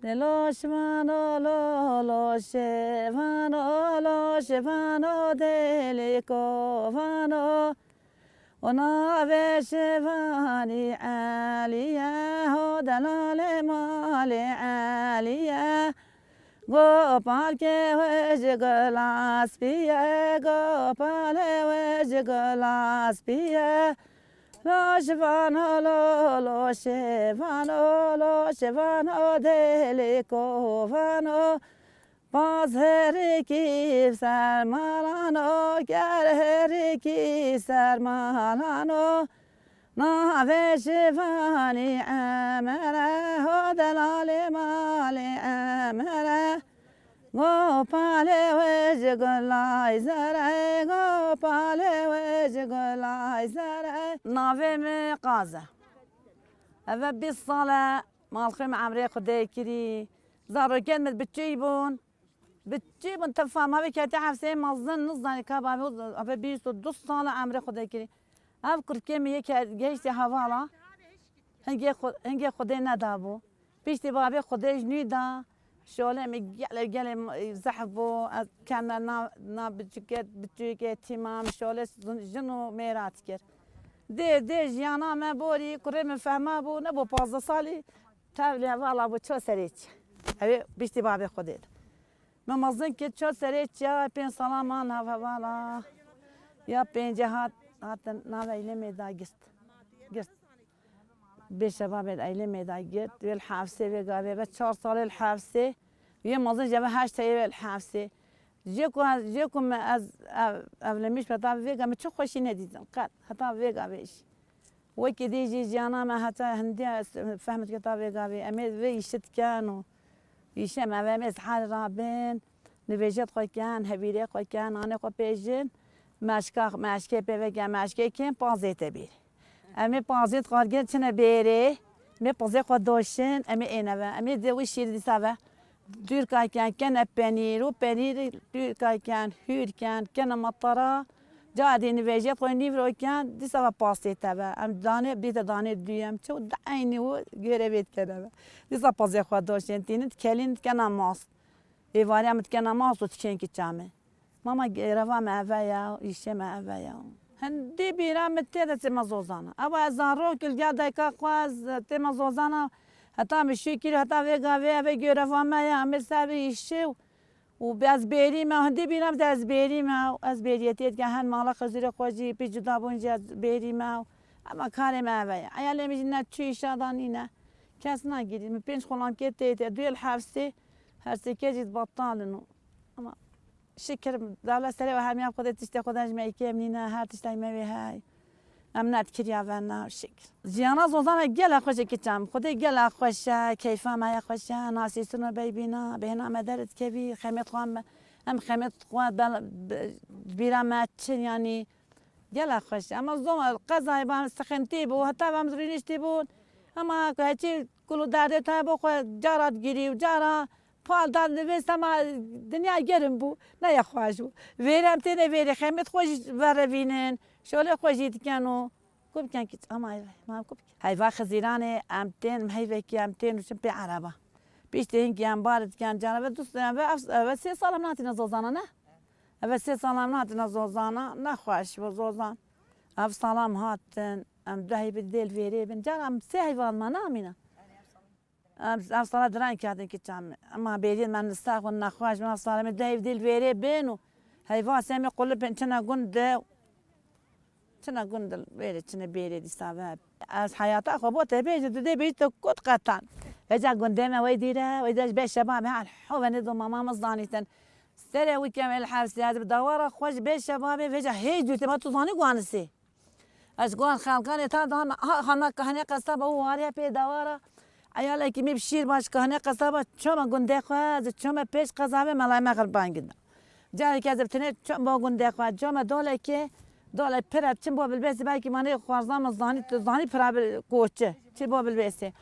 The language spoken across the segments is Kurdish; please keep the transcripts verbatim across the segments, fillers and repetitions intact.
Lê loş vano, lo, loşê vano, loşê vano, dêlîko vano. Û navê şivanî Elî ye, ho delalê malê Elî ye. Gopalkê wê ji gula spî ye, gopalê wê ji gula spî ye. Loş vano, lo, loşê vano, loşê vano, dêlîko vano. Paz herikî ser malano, ker herikî ser malano. Navê şivanî Emere, ho delalê malê Emere. Gopalê wê ji gulay zere, gopalê wê ji gulay zere. Navê min Qaz e. Eve bîst sal e, malxê min emrê Xwedê kirî. Zarokên min biçûk bûn. Biçûk bûn, tefa ma vê ketî hefseyê mezin, nizanî ka bavê, eve bîst û du sal e emrê Xwedê kirî. Ev kurkê min yê ke-, gehiştî hevala. Hingê xwe-, hingê Xwedê nedabû. Piştî bavê Xwedê ji nû da. Şolê min gelê, gelê zehf bû. Ez kena na, na biçûkê, biçûkê tîma min şolê zin-, jin û mêra dikir. Dê, dê jiyana me borî, kurê min fehma bû, nebû pazdeh salî. Tevlî hevala bû, ço serê çi. Ew ê piştî bavê Xwedê de. Me mezin kir, ço serê çiya, pênc sala man nav hevala. Ya pêncê hat, hatin nav eylêmê da girt. Girt. Bê şebabê eylêmê da girt. Wê li hefsê vê gavê ve çar salê li hefsê. Yê mezin ji ve heşt heye wê li hefsê. Jê ku, jê ku me ez ev, evlenmiş heta vê gavê çi xweşî nedîtin. Qet heta vê gavê jî. Wekî dî jî jiyana me heta hindiya fehmet ke ta vê gavê. Em ê vê îşi dikin û îşê me ve em ê sihar rabin. Nivêjê xwe ken, hebîrê xwe ken, nanê xwe pêjin. Meşka, meşkê pê veke, meşkê kêm, pazê te bîrê. Em ê pazê xwe gel çine bêrê. Em ê pazê xwe doşin, em ê êne ve. Em ê de wî şîr dîsa ve. Dûrka ken, kene penîr û penîr dûrka ken, hûr ken, kene matara. Ca dî nivêjê xwe nîvro ken, dîsa ve pastê te ve. Em danê, bîte danê duyem. Çew de eynî û gêre vê dikene ve. Dîsa pazê xwe doşên tînin, dikelîn dikena mast. Êvariya min dikena mast û dikên kiça min. Mama, reva me eve ya, îşê me eve ya. Hindî bîra min tê de çima zozana. Ewa ez zarok il gel dayka xwe ez têma zozana. Heta min şû kir, heta vê gavê eve gê reva me ya, em ê ser vê îşê û, û ez bêrî me, hindî bîra min tê ez bêrî me. Ez bêriyetiyê dike, hen mala xizirê xwe jî pê cuda bûn jî ez bêrî me. Ema karê me eve ya. Eyalê min jî ne çû îşa da nîne. Kes nagirî. Min pênc xulamkê tê tê. Duyê li hefsê, her sêkê jî batal in. Ama Şikir, dewlet serê we hemiya Xwedê tiştê xwe de ji me kêm nîne, her tiştek me wê hey. Em nedikiriya ve ne, şikir. Jiyana zozana gela xweş e kiçam. Xwedê gela xweş e, keyfa me ya xweş e, nasî sino beybîna, bêhna me derdikevî, xemêt xwe em, em xemêt xwe bel-, bi-, bîra me çin yanî gela xweş e. Ama zoma qezayê ban sixintî bû, heta em rûniştî bûn. Ama heçî kul û derdê te bo xwe cara digirî û cara Pal dan divê sema dinya gerim bû, ne ya xweş bû. Vêrê em têne vêrê xemêt xwe jî verevînin, şolê xwe jî diken û ku biken ki ama ma ku biken. Heyva Xizîranê em tên, heyvekî em tên û çin pê ereba. Piştê hinkî em bar diken cana ve dust ve ev, ev sê sal em natîne zozana ne? Ev sê sal em natîne zozana, ne xweş bû zozan. Ev sala em hatin, em du heyvê dêl vêrê bin. Cara em sê heyvan ma namîne. Em, em sala diran kerdin ki çam. Ama bêriyên me nista xwe nexweş, me sala me dev dil vêrê bên û heyva semê qulipên çine gund de. Çine gund de vêrê çine bêrê dîsa ve. Ez heyata xwe bo te bêjim, tu dê bêjî tu kut qetan. Veca gundê me wey dîre, wey dîre ji beş şeba me hal ho venê do mama me zanîtin. Serê wî kem el hevsê, ez bi dawara xwe ji beş şeba bê veca hêj dûtê ma tu zanî guanisê. Ez ji wan xelkanê ta da me, ha, hana kahinê qesaba û wariya pê dawara. Eyalekî me bi şîr baş kahinê qesaba çoma gundê xwe, ez çoma pêş qezabê melay me xil bangin da. Careke ez bi tenê çom bo gundê xwe, çoma dolekê, dolek pir e, çim bo bilbêsî belkî manê xwarzan min zanî, tu zanî pira bi koçi, çi bo bilbêsî.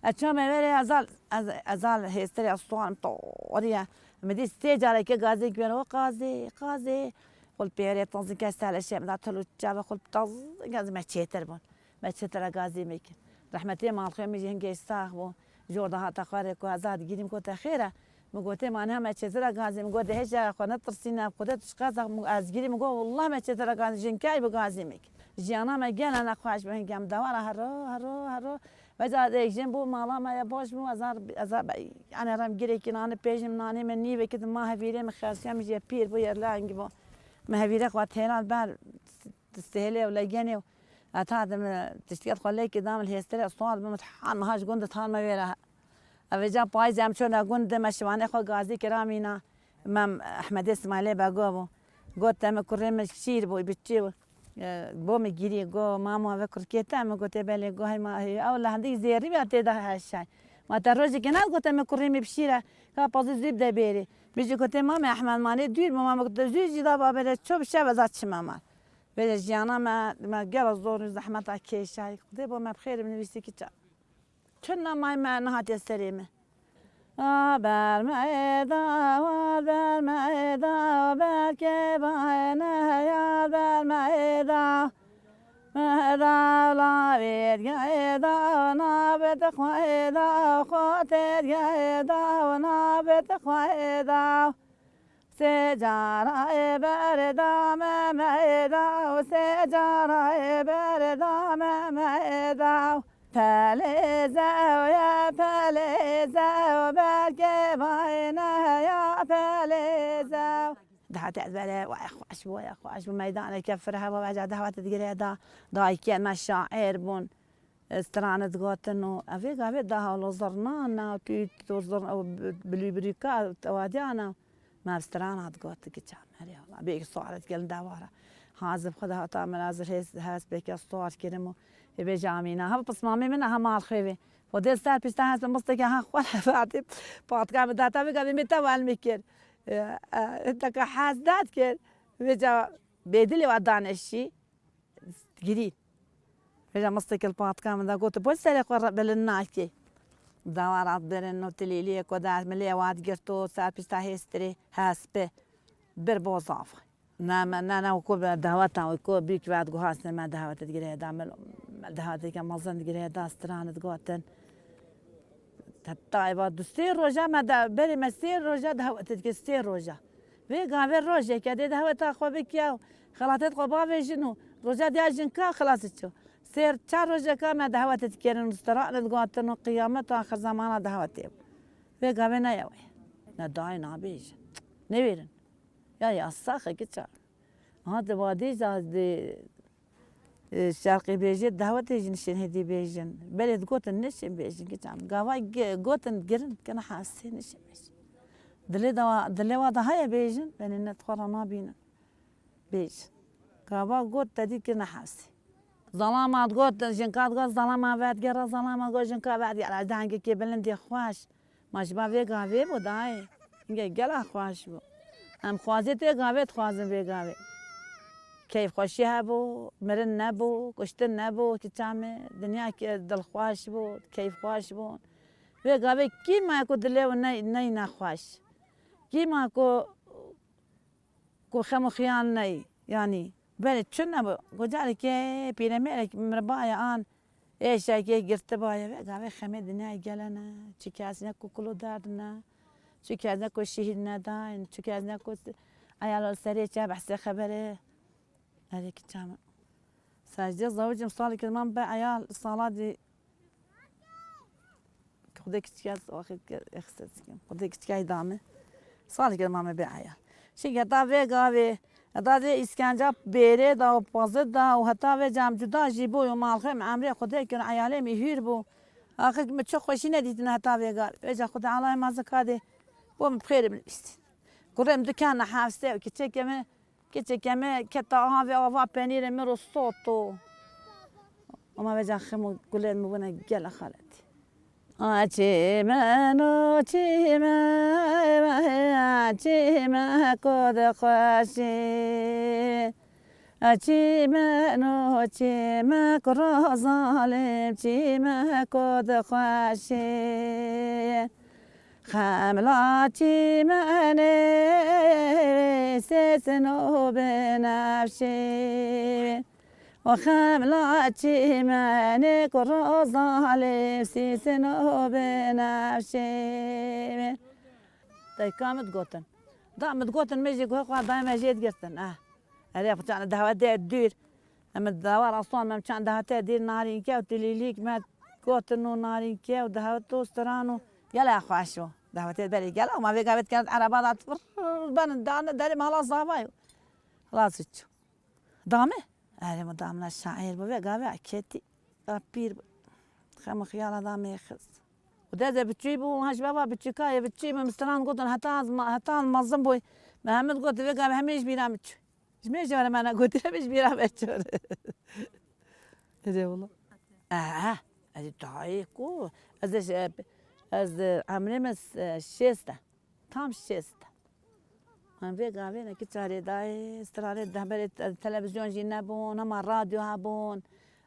Ez çoma verê ezal, ez, ezal hêstirê ez soğan toriye. Me dî sê careke gazê gibêne, o qazê, qazê. Xul pêrê tazin kes tele şem da tulu çave xul tazin kes me çêtir bûn. Me çêtir gazî me kir. Rehmetê malxê min jî hingê sax bû. Jor de hate xwarê ku ez digirîm, gote xêr e. Min gotê, ma niha me çêtir e gazî. Min gotê, hêşa xwe netirsîne, Xwedê tu çiqas e. Min, ez girî, min got, wallah me çêtir e gazî, jinkey bi gazî min. Jiyana me gele nexweş bû, hingê em dewara hero, hero, hero. Veca dê jin bû mala me ya baş bû, ez ar, ez ar, yani rem girêkî nanî pêjim, nanî min nîvekî di ma hevîrê min xersiya min jê pîr bû, yerlengî bû. Min hevîrê xwe têran ber, stêlê û legenê û heta di min tiştî xwe lêkî da min hêstirê sual bû, min han niha ji gund ditan me wêre. Ev ca payîzê em çûne gund, me şivanê xwe gazî kira mîna. Mem Ehmedê Smailê Bego bû. Got, te min kurê min şîr bû, biçî bû. E, bo min girî, go, mamo, ve kurkê te? Min gotê, belê. Go, hey ma, hey, ew lehendî zêrî ya tê de heşay. Ma te rojekê ne gote min kurê min bi şîr e, ka pazî zû bide bêrê. Min jî gotê, mame Ehmed, ma nê dûr bû, ma min gote zû jî da babere ço bi şev ez a çime mal. Vêle jiyana me, me gela zor û zehmeta kêşay. Xwedê bo me bi xêr binivîsî kiça. Çi namay me nehatiye serê me. A ber me êda, war ber me êda, berkê bayê ne yar ber me êda. Me da la vêt ge êda, na bit xwe êda, xwe têt ge êda, na bit xwe êda. Sê cara ê berê da me meyda, sê cara ê berê da me meyda. Pelê zew ye, pelê zew, berkê vayne ya pelê zew. Dehwetê ez berê, waya xweş bû, waya xweş bû. Meydaneke fir heba, veca dehwetê digirê da, dayikê me şair bûn. Strana digotin û ev ê gavê daha lo zirnana, tu, tu zirn-, ew bi-, bilûbirîka, ewadiyana. Me ev strana digot, kiça me, erê wala. Bêk suaret gelin dewara. Hazib xwe de hata min ez hês, hespêke suar kirim û ê bêje amîna. Hev pismamê min aha mal xêvê. Xwedê ser pişta hespê misteke ha xwe hevatî. Patka min data vê gavê me te welmî kir. E, e, teka hez dat kir. Vêca bêdilê wa daneşî. Girî. Vêca mistikil patka min de got, "Boş serê xwe re-, bilind nakê." Dawara dirin û tilîliyê ku de milê ewa digirto, ser pişta hêstirê, hespi. Bir bozav. Ne, me, ne, ne, ku be daweta, ku büyük ve guhasne me dawete digirê da, me, me dawete ke mazın digirê da, stranı digotin. Heta eva du sê roja me de, berê me sê roja dawete dike, sê roja. Vê gavê rojeke dê daweta xwe bike û xelatê xwe bavêjin û roja diya jinka xilas ço. Sê çar rojeka me dawete dikerin û strana digotin û qiyamet û axir zamana dawetê bû. Vê gavê ne yewê. Ne dayê nabêjin. Nêvêrin. Ya, ya, saxe kiça. Ha, di vadê za di, e, şerqê bêjê, dawetê jî nişên hêdî bêjin. Belê digotin nişên bêjin kiça. Gava ge-, gotin girin, kena hesê nişên bêjin. Dilê de wa, dilê wa de heye bêjin, benê ne xwe re nabînin. Bêjin. Gava got te dî kirine hesê. Zalama digot, jinka digot, zalama vedgera, zalama got, jinka vedgera. Dengekê bilindê xweş. Ma ji ba vê gavê bû dayê. Hinge gela xweş bû. Em xwazê tê gavê dixwazin vê gavê. Keyfxweşî hebû, mirin nebû, kuştin nebû, kiça me. Dinya ke dilxweş bû, keyfxweş bû. Vê gavê kî ma ku dilê wî ne, neyî nexweş. Kî ma ku ku xem û xiyan ney, yanî, belê çi nebû. Ku carekê pîremêrek miribaye an, êşekê girtibaye, vê gavê xemê dinyayê gelene, çi kes ne ku kul û derd ne, çi kes ne ku şehîd nedayn, çi kes ne ku eyal serê çe behsê xeberê. Erê kiça min. Secdê zewicim salekê man be eyal sala dî Xwedê kiçike wexî exse dikim. Xwedê kiçike da me. Salekê ma me bê eyal. Çi heta vê gavê, heta vê îskenca bêrê da û pazê da û heta vê cem cuda jî bû û malxê min emrê Xwedê kir, eyalê min hîr bû. Axir min çi xweşî nedîtine heta vê gavê. Vêca Xwedê Allahê ma zikadê bo min bi xêrê min bîstî. Kurê min dikene hevsê û kiçekê min Keçeke me keta avê ava penîrê min ro soto. Ama veca xem û gulên min bûne gele xaletî. A çîmen o çîmen, a çîmen ku dixweşî. A çîmen o çîmen ku ro zalim, çîmen ku dixweşî. Xemla çîmenê sêsin û binefşî. Xemla çîmenê ku roza lê sîsino binevşê. Dayika min digotin. Da min digotin, me jî guhê xwe dayê me jê digirtin. Eh. Erê, xwe çand dehwetê dûr. Em dawa rastan me çand dehwetê dîr narînke û tilîlîk me gotin û narînke û dehwet û stran û gelek xweş û dehwetê berê gelek ma vê gavê dikin ereba da tifir benin dane derê me hala zava yo. Hala çû. Dame? Erê, min damla şaîr bû, vê gavê ketî, da pîr bû. Xem û xiyala da me xist. Û dede biçûyî bû, ha ji bava biçûka yê biçûyî min stran gotin, heta ez ma-, heta ez mezin bûy. Me hemî gotin, vê gavê hemî ji bîra min çû. Ji me jare me negotî, hemî ji bîra me çû. Erê wala. Ehe, ez dayê ku, ez, ez, ez, emrê min, e, şêst e. Tam şêst. Em vê gavê ne ki çarê dayê, stranê dehberê te-, televîzyon jî nebûn, hema radyo hebûn,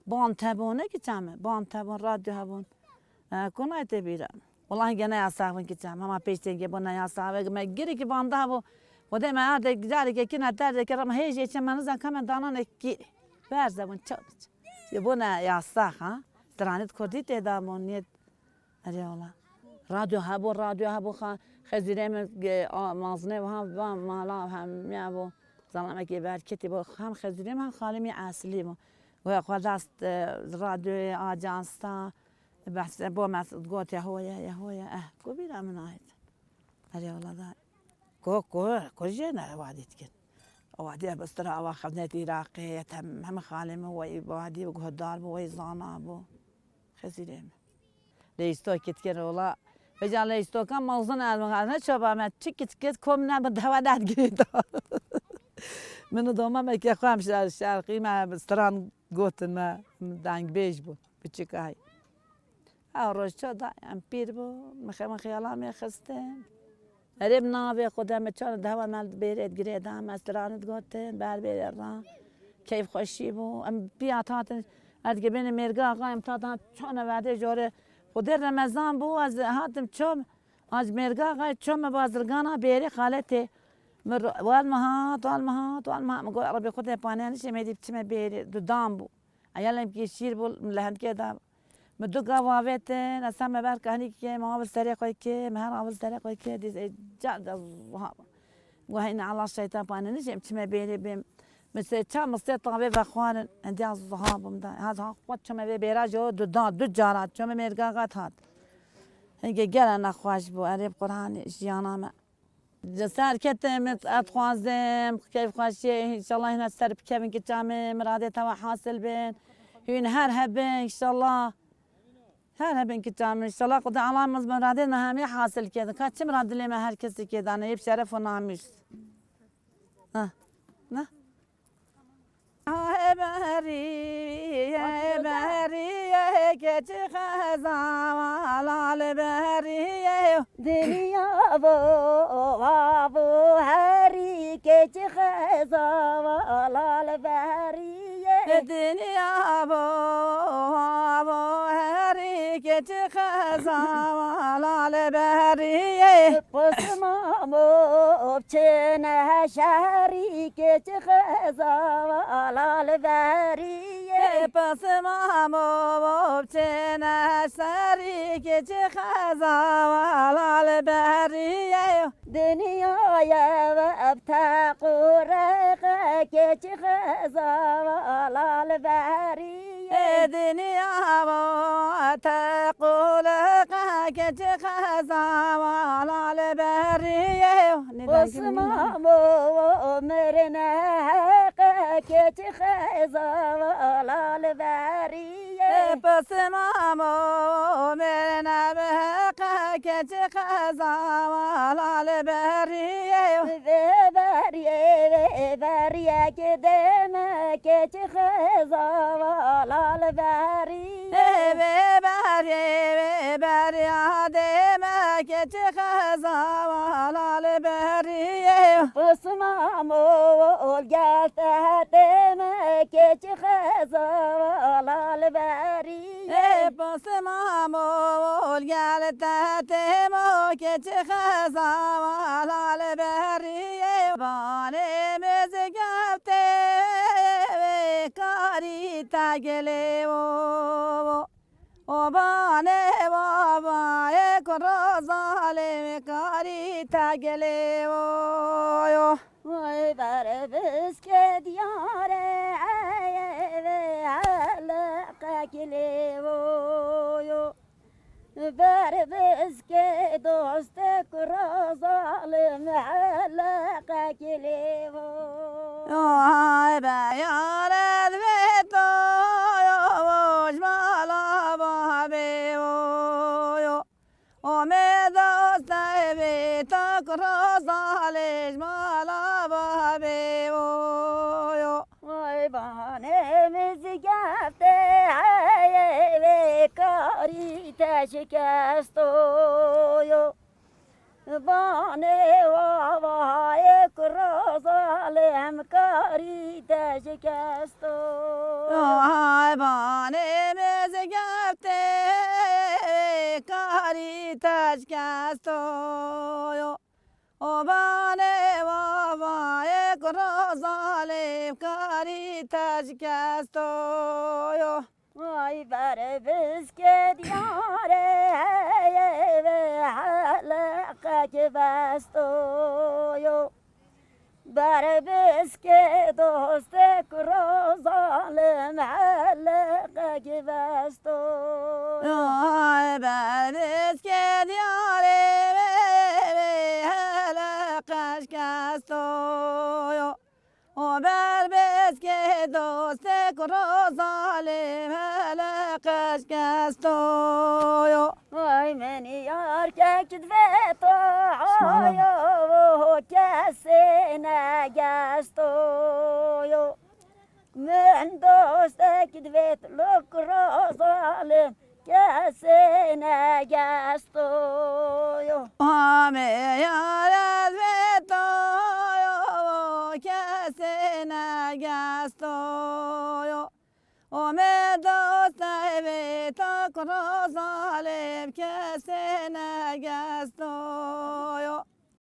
band hebûn, ne ki çame, band hebûn, radyo hebûn. E, konay tê bîra. Welahi gene yasax bûn ki çame, hema pêş têngê bûn ne yasax. Ve me girê ki banda hebû. Xwedê me erdê, careke kine derdeke rema hêjê çi me nizan ka me danan ek ki. Berze bûn, çaw diç. Ji bo ne yasax, ha? Stranê kurdî tê da bûn, niyet. Erê wala. Radyo hebû, radyo hebû, xa-, xezîrê min, e, a, mazinê wiha va mala hemiya bû. Zalamekî berketî bû. Hem xezîrê min hem xalê min eslî bû. Wê xwe dest, e, radyoyê, ajansa, behs, bo me gotiye hoye, ye hoye. Eh, ku bîra min ayet. Erê wala da. Ko, ko, ko jê ne wadî dikin. Wadî ev stira ava xevnet Iraqê, ye tem, hemî xalê min wey wadî guhdar bû, wey zana bû. Xezîrê min. Lê îstokî dikin ola. Vêca lê îstokan mazin ez min ne çaba me çi kiçik kom ne bi dewa dad girêda. Min û doma me ke xwe em şer-, şerqî me stran gotin me dengbêj bû. Biçik ay. Ew roj ço da em pîr bû, mixê min xiyala me xistin. Erê bi navê Xwedê me çar dewa me bêrê girê da, me stranî digotin, ber bêrê ra. Keyf xweşî bû. Em piya tatin, ez dibêne mêrga axa, em tatin çone verde jore. Xwedê Remezan bû, ez hatim çom, ez mêrga axa çom me bazirgana bêrê xaletê. Min ro-, wal me hat, wal me hat, wal me hat. Min got, Rebê Xwedê panenişê me dî biçime bêrê, dudan bû. Eyalem ki şîr bû, min lehendikê da. Min du gav avêtin, ez me ber kahnî ke, min avil serê xwe ke, min her avil serê xwe ke, dîz ê ca de zuha. Guheyne Allah şeytan panenişê, em çime bêrê bêm. Min sê ça, min sê tavê vexwarin, endiya zuha bûm da. Ha, ha, xwe çime vê bêra ji o du da, du cara, çime mêrga gat hat. Hingê gele nexweş bû, erê bi Qur'anê jiyana me. Ji ser ketim, ez dixwazim, keyf xweşiyê, înşallah hîna ser bikevin kiça min, miradê te ve hasil bin. Hûn her hebin, înşallah. Her hebin kiça min, înşallah Xwedê Allah min miradê me hemî hasil kê. Ka çi mirad dilê me her kesî kê dane, yê bi şeref û namîs. Ha, ne? Ay berî, ay berî, keçi xeza lal berî. Dinya vo, va vo herî, keçi xeza lal berî. Dinya vo, va vo herî, keçi xeza lal berî. Pismamo çene şerî, keçi xeza lal berî. Pismamo çene şerî, keçi xeza lal berî. Dinyayê ve ev teq û reqe, keçi xeza lal berî. Ê dinya vo teq û reqe, keçi xeza lal berî. Pismamo mirine heqe, keçi xeza lal berî. Pismamo mirine bi heqe, keçi xeza lal berî. Vê beriyê, vê beriyê ki deme, keçi xeza lal berî. Vê beriyê, vê beriya deme, keçi xeza lal berî. Pismamo gel te deme, keçi xeza lal berî. Ê Pismamo gel te demo, keçi xeza lal berî. Balê mizgevtê vê karî. Te gelê wo, wo. O banê wa bayê kuro zalê wê karî te gelê wo, yo. Vay ber biskê diyarê ey vê heleqek lê wo, yo. Ber biskê dostê kuro zalim heleqek lê wo. Ay be yare divê to yo, ji mala babê wo yo. O me dostê vê to kuro zalim ji mala babê wo yo. Vay banê mizgeftê heyê vê karî te şikesto yo. Banê wavayê kuro zalim karî te şikesto yo. Ay banê mizgeftê karî te şikesto yo. O banê wavayê kuro zalim karî te şikesto yo. Ay ber biskê diyarê heyê vê heleqek besto yo. Ber biskê dostê kuro zalim heleqek besto yo. Ay ber biskê diyarê vê, vê heleqek şikesto yo. O ber biskê dostê kuro zalim heleqek şikesto yo. Ay min yarkek divê to yo, kesê negesto yo. Min dostek divêt li kuro zalim kesê negesto yo. Amê yare divê to yo, kesê negesto yo. O me dostê vê to kuro zalim kesê negesto yo.